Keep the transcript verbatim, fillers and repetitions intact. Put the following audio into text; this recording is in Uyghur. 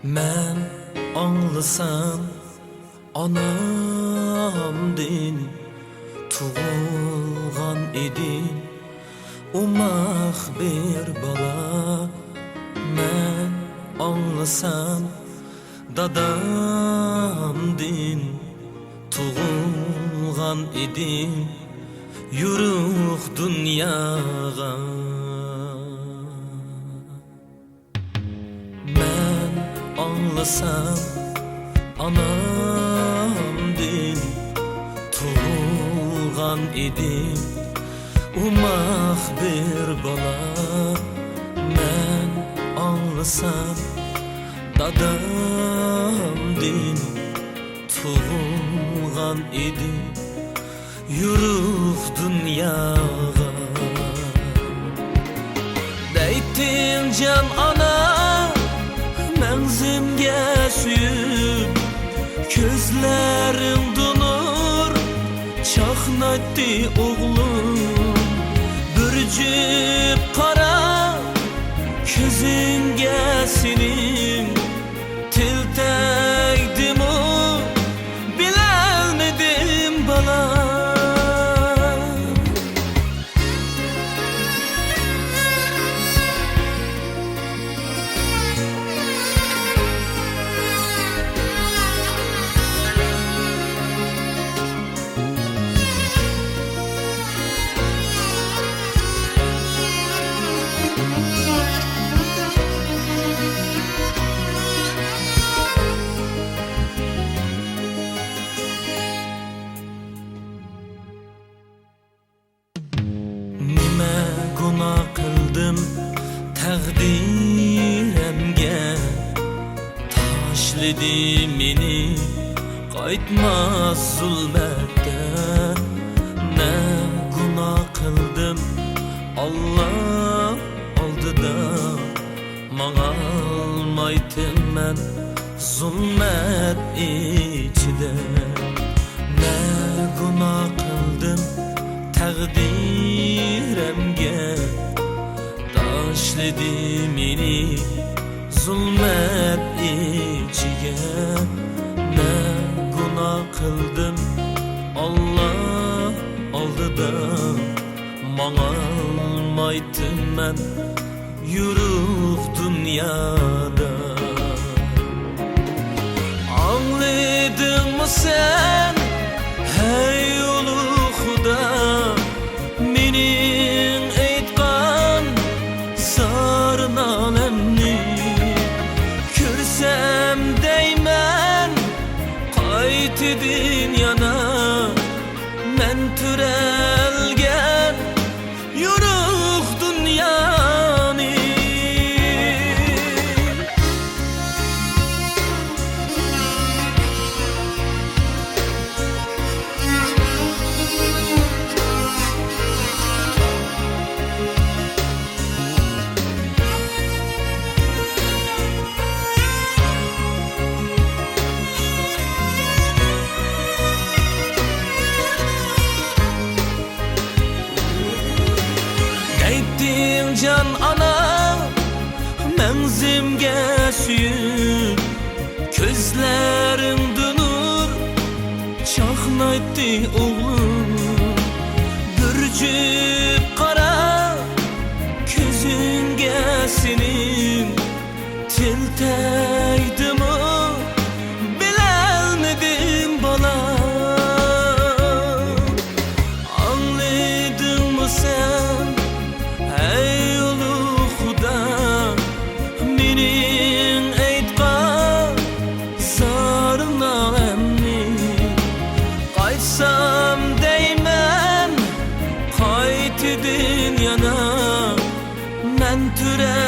مەن ئاڭلىسام ئانامدىن، تۇغۇلغان ئىدىم ئوماق بىر بالا. مەن ئاڭلىسام دادامدىن، تۇغۇلغان ئىدىم يورۇق دۇنياغا. مەن ئاڭلىسام ئانامدىن، تۇغۇلغان ئىدىم ئوماق بىر بالا. مەن ئاڭلىسام دادامدىن، تۇغۇلغان ئىدىم يورۇق دۇنياغا. دەيتتىڭ جان ئانا، مەڭزىمگە سۆيۈپ، كۆزلىرىڭدە نۇر چاقنايتتى ئوغلۇم. بىر جۈپ قارا كۆزۈڭگە سېنىڭ تىل تەگدىمۇ، بىلەلمىدىم بالا. نېمە گۇناھ قىلدىم تەقدىرەمگە، تاشلىدى مېنى قايتماس زۇلمەتتە. نە گۇناھ قىلدىم ئاللا ئالدىدا، ماڭالمايتتىم مەن زۇلمەت ئىچىدە. نە گۇناھ قىلدىم تەقدىرەمگە، تاشلىدى مېنى زۇلمەت ئىچىگە. نە گۇناھ قىلدىم ئاللا ئالدىدا، ماڭالمايتتىم مەن يورۇق دۇنيادا. ئاڭلىدىڭمۇ سەن، ھەي ئۇلۇغ خۇدا، مېنىڭ ئېيتقان زار-نالەمنى؟ كۆرسەم دەيمەن قايتىدىن يەنە مەن تۆرەلگەن يورۇق دۇنيانى. دەيتتىڭ جان ئانا، مەڭزىمگە سۆيۈپ، كۆزلىرىڭدە نۇر چاقنايتتى ئوغلۇم. بىر جۈپ قارا كۆزۈڭگە سېنىڭ تىل تەگدىمۇ، بىلەلمىدىم بالا. ئاڭلىدىڭمۇ سەن، ھەي ئۇلۇغ خۇدا، مېنىڭ ئېيتقان زار-نالەمنى؟ قايتسام دەيمەن قايتىدىن يەنە مەن تۆرە